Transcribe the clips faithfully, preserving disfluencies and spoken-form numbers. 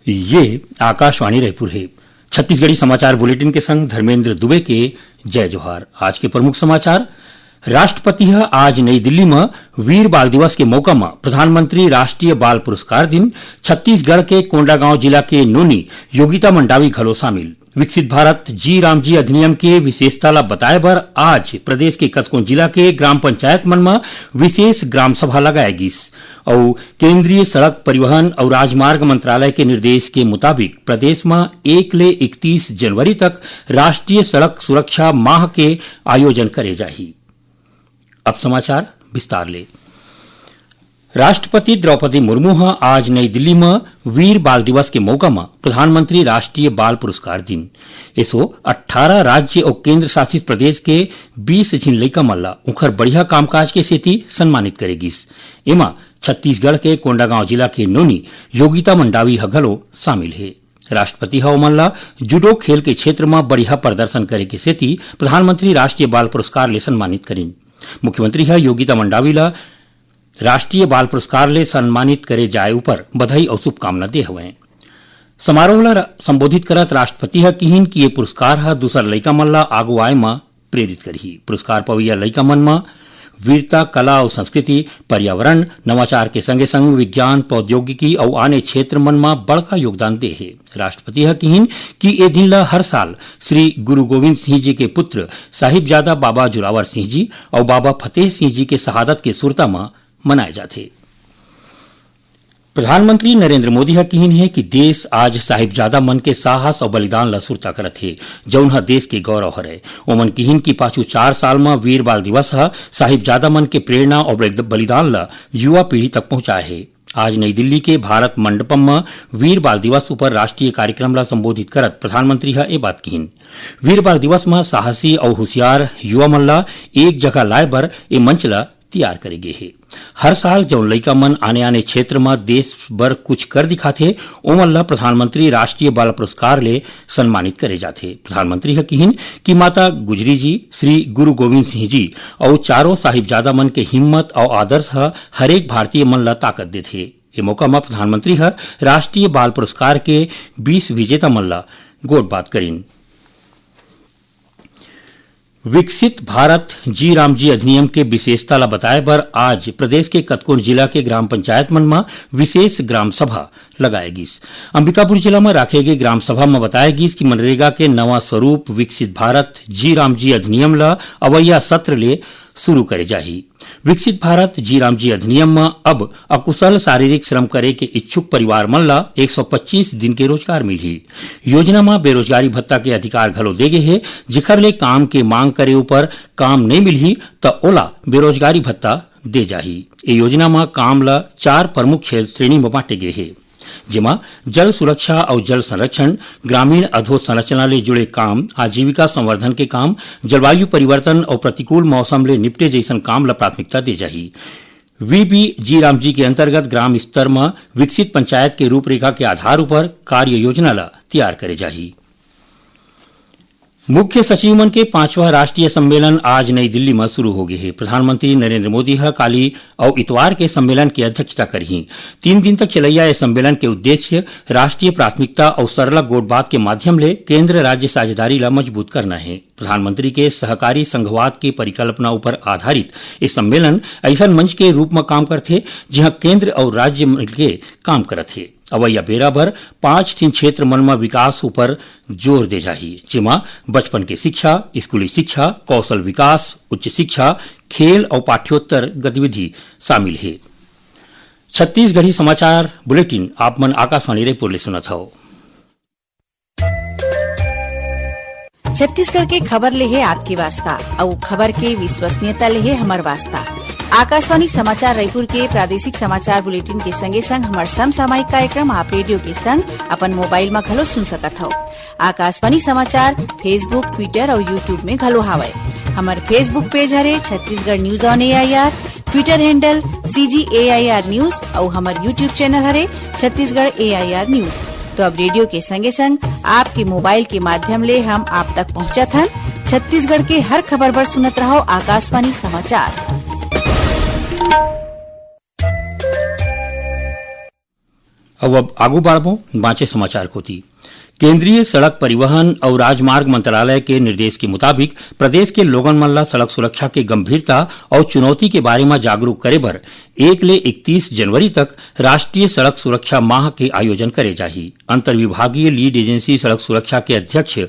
ये आकाशवाणी रायपुर हे। छत्तीसगढ़ी समाचार बुलेटिन के संग धर्मेंद्र दुबे के जय जोहार। आज के प्रमुख समाचार। राष्ट्रपति ह आज नई दिल्ली म वीर बाल दिवस के मौका म प्रधानमंत्री राष्ट्रीय बाल पुरस्कार दिन। छत्तीसगढ़ के कोंडागांव जिला के नोनी योगिता मंडावी घलो शामिल। विकसित भारत जी राम जी अधिनियम के विशेषता ला बताए बर आज प्रदेश के कतकोन जिला के ग्राम पंचायत मन म विशेष ग्राम सभा लगाए गिस। अउ केंद्रीय सड़क परिवहन अउ राजमार्ग मंत्रालय के निर्देश के मुताबिक प्रदेश म एक ले इकतीस जनवरी तक राष्ट्रीय सड़क सुरक्षा माह के आयोजन करे जाही। अब समाचार विस्तार ले। राष्ट्रपति द्रौपदी मुर्मू ह आज नई दिल्ली म वीर बाल दिवस के मौका म प्रधानमंत्री राष्ट्रीय बाल पुरस्कार दिन। एसो अट्ठारह राज्य अउ केंद्र शासित प्रदेश के बीस झिन लइका मन ला उंखर बढ़िया कामकाज के सेती सम्मानित करे गिस। एमा छत्तीसगढ़ के कोंडागांव जिला के नोनी योगिता मंडावी ह घलो शामिल हे। राष्ट्रपति ह ओमन ला जूडो खेल के क्षेत्र म बढ़िया प्रदर्शन करे के सेती प्रधानमंत्री राष्ट्रीय बाल पुरस्कार ले सम्मानित करिन। मुख्यमंत्री ह योगिता मंडावी ला राष्ट्रीय बाल पुरस्कार ले सम्मानित करे जाए उपर बधाई अउ शुभकामना दे हवय। समारोह ला रा-, संबोधित करत राष्ट्रपति ह किहिन कि ये पुरस्कार ह दूसर लइका मन ला आगू आए म प्रेरित करही। पुरस्कार पवैया लइका मन म वीरता, कला अउ संस्कृति, पर्यावरण, नवाचार के संगे-संग विज्ञान, प्रौद्योगिकी अउ आने क्षेत्र मन म बड़का योगदान दे हे। राष्ट्रपति ह किहिन कि ए दिन ल हर साल श्री गुरु गोविंद सिंह जी के पुत्र साहिबजादा बाबा जोरावर सिंह जी अउ बाबा फतेह सिंह जी के शहादत के सुरता म मनाए जाथे। प्रधानमंत्री नरेंद्र मोदी ह किहिन हे कि देश आज साहिबजादा मन के साहस अउ बलिदान ल सुरता करत हे, जउन ह देश के गौरव हरय। ओमन किहिन कि पाछू चार साल म वीर बाल दिवस ह साहिबजादा मन के प्रेरणा अउ बलिद-, बलिदान ल युवा पीढ़ी तक पहुंचाए हे। आज नई दिल्ली के भारत मंडपम म वीर बाल दिवस उपर राष्ट्रीय कार्यक्रम ल संबोधित करत प्रधानमंत्री ह ए बात किहिन। वीर बाल दिवस म साहसी अउ हुसियार युवा मन ल एक जगह लाए बर ए मंच ल तैयार करे गे हे। हर साल जउन लइका मन आने-आने क्षेत्र म देश बर कुछ कर दिखाथे, ओमन ल प्रधानमंत्री राष्ट्रीय बाल पुरस्कार ले सम्मानित करे जाथे। प्रधानमंत्री ह किहिन कि माता गुजरी जी, श्री गुरु गोविंद सिंह जी अउ चारों साहिबजादा मन के हिम्मत अउ आदर्श ह हरेक भारतीय मन ल ताकत देथे। ए मौका म प्रधानमंत्री ह राष्ट्रीय बाल पुरस्कार के बीस विजेता मन ल गोठ बात करिन। विकसित भारत जी राम जी अधिनियम के विशेषता ला बताए बर आज प्रदेश के कतकोन जिला के ग्राम पंचायत मन म विशेष ग्राम सभा लगाए गिस। अंबिकापुर जिला म राखे गे ग्राम सभा म बताए गिस कि मनरेगा के नवा स्वरूप विकसित भारत जी राम जी अधिनियम ला अवैया सत्र ले शुरू करे जाही। विकसित भारत जी राम जी अधिनियम म अब अकुशल शारीरिक श्रम करे के इच्छुक परिवार मन ला एक सौ पच्चीस दिन के रोजगार मिलही। योजना म बेरोजगारी भत्ता के अधिकार घलो दे गे हे, जेखर ले काम के मांग करे उपर काम नइ मिलही, त ओला बेरोजगारी भत्ता दे जाही। ए योजना म काम ल चार प्रमुख क्षे-, श्रेणी म बांटे गे हे, जेमा जल सुरक्षा अउ जल संरक्षण, ग्रामीण अधोसंरचना ले जुड़े काम, आजीविका संवर्धन के काम, जलवायु परिवर्तन अउ प्रतिकूल मौसम ले निपटे जइसन काम ल प्राथमिकता दे जाही। वीबी जी राम जी के अंतर्गत ग्राम स्तर म विकसित पंचायत के रूपरेखा के आधार उपर कार्य योजना ल तैयार करे जाही। मुख्य सचिव मन के पांचवा राष्ट्रीय सम्मेलन आज नई दिल्ली म शुरू हो गे हे। प्रधानमंत्री नरेंद्र मोदी ह काली अउ इतवार के सम्मेलन के अध्यक्षता करही। तीन दिन तक चलैया ए सम्मेलन के उद्देश्य राष्ट्रीय प्राथमिकता अउ सरला गोठ बात के माध्यम ले केंद्र राज्य साझेदारी ला मजबूत करना हे। प्रधानमंत्री के सहकारी संघवाद के परिकल्पना ऊपर आधारित ए सम्मेलन अइसन मंच के रूप म काम करथे, जिहां केंद्र अउ राज्य मिलके काम करत हे। अवइया बेरा भर पांच ठिन क्षेत्र मन म विकास ऊपर जोर दे जाही, जेमा बचपन के शिक्षा, स्कूली शिक्षा, कौशल विकास, उच्च शिक्षा, खेल अउ पाठ्योत्तर गतिविधि शामिल हे। छत्तीसगढ़ी समाचार बुलेटिन आप मन आकाशवाणी रायपुर ले सुनत हव। छत्तीसगढ़ के खबर ले हे आपके वास्ता, अउ खबर के विश्वसनीयता ले हे हमर वास्ता। आकाशवाणी समाचार रायपुर के प्रादेशिक समाचार बुलेटिन के संगे संग हमर समसामयिक कार्यक्रम आप रेडियो के संग अपन मोबाइल म घलो सुन सकत हव। आकाशवाणी समाचार Facebook, Twitter अउ YouTube में घलो हावय। हमर Facebook पेज हरे Chhattisgarh news on AIR, Twitter handle CG AIR news अउ हमर YouTube चैनल हरे छत्तीसगढ़ एआईआर न्यूज। तो अब रेडियो के संगे संग आपके मोबाइल के माध्यम ले हम आप तक पहुंचत हन छत्तीसगढ़ के हर खबर बर सुनत रहव आकाशवाणी समाचार। अब, अब आगू बढ़बो बांचे समाचार कोती। केंद्रीय सड़क परिवहन अउ राजमार्ग मंत्रालय के निर्देश के मुताबिक प्रदेश के लोगन मन ला सड़क सुरक्षा के गंभीरता अउ चुनौती के बारे म जागरूक करे बर एक ले इकतीस जनवरी तक राष्ट्रीय सड़क सुरक्षा माह के आयोजन करे जाही। अंतर विभागीय लीड एजेंसी सड़क सुरक्षा के अध्यक्ष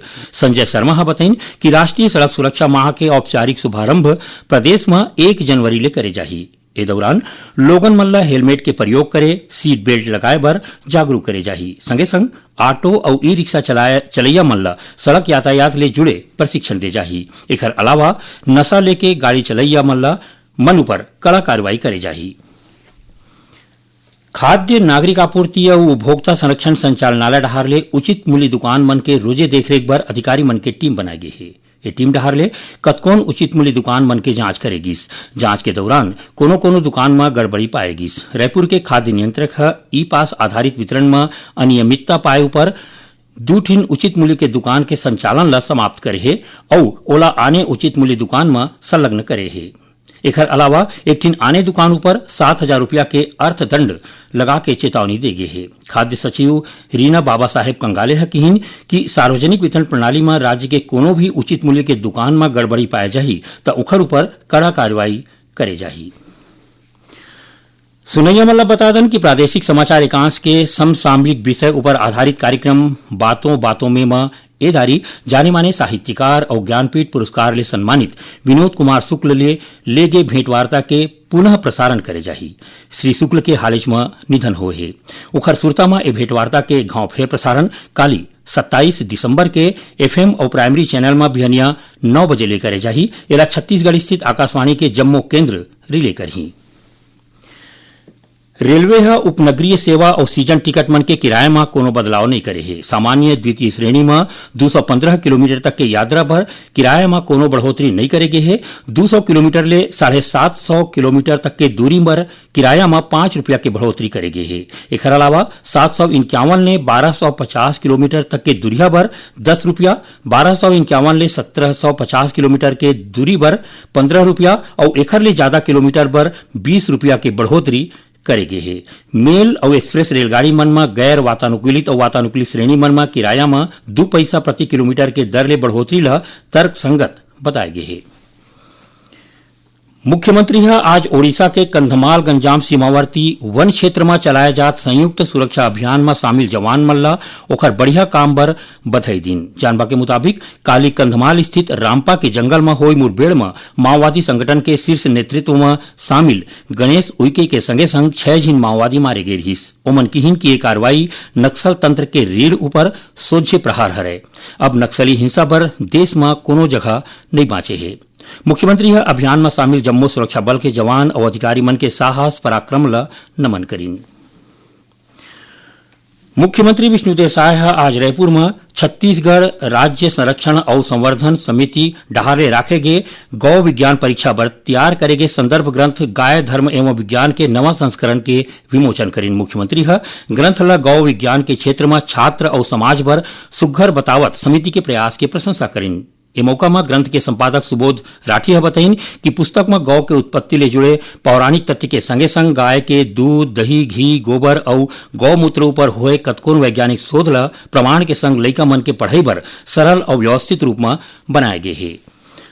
संजय शर्मा ह बतइन कि राष्ट्रीय सड़क सुरक्षा माह के औपचारिक शुभारंभ प्रदेश म एक जनवरी ले करे जाही। ए दौरान लोगन मन ल हेलमेट के प्रयोग करे, सीट बेल्ट लगाए बर जागरूक करे जाही। संगे संग ऑटो अउ ई रिक्शा चलाए, चलैया मन ल सड़क यातायात ले जुड़े प्रशिक्षण दे जाही। एखर अलावा नशा लेके गाड़ी चलैया मन ल, मन ऊपर कड़ा कार्रवाई करे जाही। खाद्य नागरिक आपूर्ति अउ उपभोक्ता संरक्षण संचालनालय डहार ले उचित मूल्य दुकान मन के रोजे देखरेख बर अधिकारी मन के टीम बनाए गे हे। ये टीम डहार ले कतकोन उचित मूल्य दुकान मन के जांच करे गिस। जांच के दौरान कोनो-कोनो दुकान म गड़बड़ी पाए गिस। रायपुर के खाद्य नियंत्रक ह ई पास आधारित वितरण म अनियमितता पाए ऊपर दू ठिन उचित मूल्य के दुकान के संचालन ल समाप्त करे हे अउ ओला आने उचित मूल्य दुकान म संलग्न करे हे। एखर अलावा एक ठिन आने दुकान ऊपर सात हजार रुपया के अर्थदंड लगा के चेतावनी दे गे हे। खाद्य सचिव रीना बाबा साहेब कंगाले ह किहिन कि सार्वजनिक वितरण प्रणाली म राज्य के कोनो भी उचित मूल्य के दुकान म गड़बड़ी पाए जाही, त ओखर ऊपर कड़ा कार्रवाई करे जाही। सुनैया मन ल बता दन कि प्रादेशिक समाचार एकांश के समसामयिक विषय ऊपर आधारित कार्यक्रम बातों बातों में म ए दारी जाने माने साहित्यकार अउ ज्ञानपीठ पुरस्कार ले सम्मानित विनोद कुमार शुक्ल ले लेगे भेंटवार्ता के पुनः प्रसारण करे जाही। श्री शुक्ल के हालेच म निधन होए हे। ओखर सुरता म ए भेंटवार्ता के घाव फेर प्रसारण काली सत्ताईस दिसंबर के एफएम अउ प्राइमरी चैनल म बिहनिया नौ बजे ले करे जाही। एला छत्तीसगढ़ स्थित आकाशवाणी के जम्मो केंद्र रिले करही। रेलवे ह उपनगरीय सेवा अउ सीजन टिकट मन के किराया म कोनो बदलाव नइ करे हे। सामान्य द्वितीय श्रेणी म दू सौ पंद्रह किलोमीटर तक के यात्रा बर किराया म कोनो बढ़ोतरी नइ करे गे हे। दू सौ किलोमीटर ले साढ़े सात सौ किलोमीटर तक के दूरी बर किराया म पाँच रुपया के बढ़ोतरी करे गे हे। एखर अलावा सात सौ इक्यावन ले बारह सौ पचास किलोमीटर तक के दूरिहा बर दस रुपया, बारह सौ इक्यावन ले सत्रह सौ पचास किलोमीटर के दूरी बर पंद्रह रुपया अउ एखर ले जादा किलोमीटर बर बीस रुपया के बढ़ोतरी करे गे हे। मेल अउ एक्सप्रेस रेलगाड़ी मन म गैर वातानुकूलित अउ वातानुकूलित श्रेणी मन म किराया म दू पइसा प्रति किलोमीटर के दर ले बढ़ोतरी ल तर्कसंगत बताए गे हे। मुख्यमंत्री ह आज ओडिशा के कंधमाल गंजाम सीमावर्ती वन क्षेत्र म चलाए जात संयुक्त सुरक्षा अभियान म शामिल जवान मन ल ओखर बढ़िया काम बर बधाई दीन। जानबा के मुताबिक, काली कंधमाल स्थित रामपा के जंगल म होय मुठभेड़ म माओवादी संगठन के शीर्ष नेतृत्व म शामिल गणेश उइके के संगे संग छह झिन माओवादी मारे गे रिहिस। ओमन किहिन कि ये कार्रवाई नक्सल तंत्र के रीढ़ ऊपर सोझे प्रहार हरय। अब नक्सली हिंसा बर देश म कोनो जगह नइ बांचे हे। मुख्यमंत्री ह अभियान म शामिल जम्मो सुरक्षा बल के जवान अउ अधिकारी मन के साहस पराक्रम ल नमन करिन। मुख्यमंत्री विष्णुदेव साय ह आज रायपुर म छत्तीसगढ़ राज्य संरक्षण अउ संवर्धन समिति डहार ले राखे गे गौ विज्ञान परीक्षा बर तैयार करे गे संदर्भ ग्रंथ गाय धर्म एवं विज्ञान के नवा संस्करण के विमोचन करिन। मुख्यमंत्री ह ग्रंथ ल गौ विज्ञान के क्षेत्र म छात्र अउ समाज बर सुघ्घर बतावत समिति के प्रयास के प्रशंसा करिन। ए मौका म ग्रंथ के संपादक सुबोध राठी ह बताइन कि पुस्तक म गौ के उत्पत्ति ले जुड़े पौराणिक तथ्य के संगे संग गाय के दूध, दही, घी, गोबर अउ गौमूत्र ऊपर होए कतकोन वैज्ञानिक शोध ल प्रमाण के संग लइका मन के पढ़ई बर सरल अउ व्यवस्थित रूप म बनाए गे हे।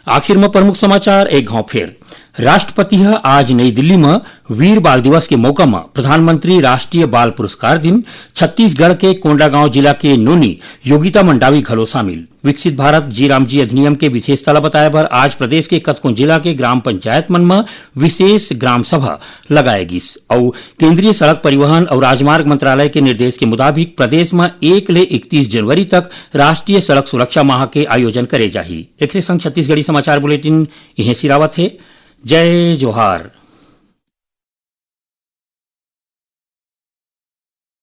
आखिर म प्रमुख समाचार एक घाव फेर। राष्ट्रपति ह आज नई दिल्ली म वीर बाल दिवस के मौका म प्रधानमंत्री राष्ट्रीय बाल पुरस्कार दिन। छत्तीसगढ़ के कोंडागांव जिला के नोनी योगिता मंडावी घलो शामिल। विकसित भारत जी राम जी अधिनियम के विशेषता ल बताए बर आज प्रदेश के कतकोन जिला के ग्राम पंचायत मन म विशेष ग्राम सभा लगाए गिस। अउ केंद्रीय सड़क परिवहन अउ राजमार्ग मंत्रालय के निर्देश के मुताबिक प्रदेश म एक ले इकतीस जनवरी तक राष्ट्रीय सड़क सुरक्षा माह के आयोजन करे जाही। एकरे संग छत्तीसगढ़ी समाचार बुलेटिन इहें सिरावत हे। जय जोहार।